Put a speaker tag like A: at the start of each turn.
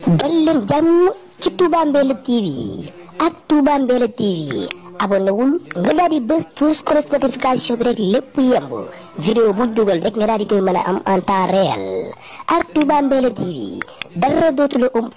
A: dal leen jàmm ci Touba Mbella TV ak Touba Mbella TV abonné wul nga daal di bës tous notification bi rek lépp yemb vidéo bu dugal rek nga daal di koy mën a am en temps réel ak Touba Mbella TV dara dootu la ëmp.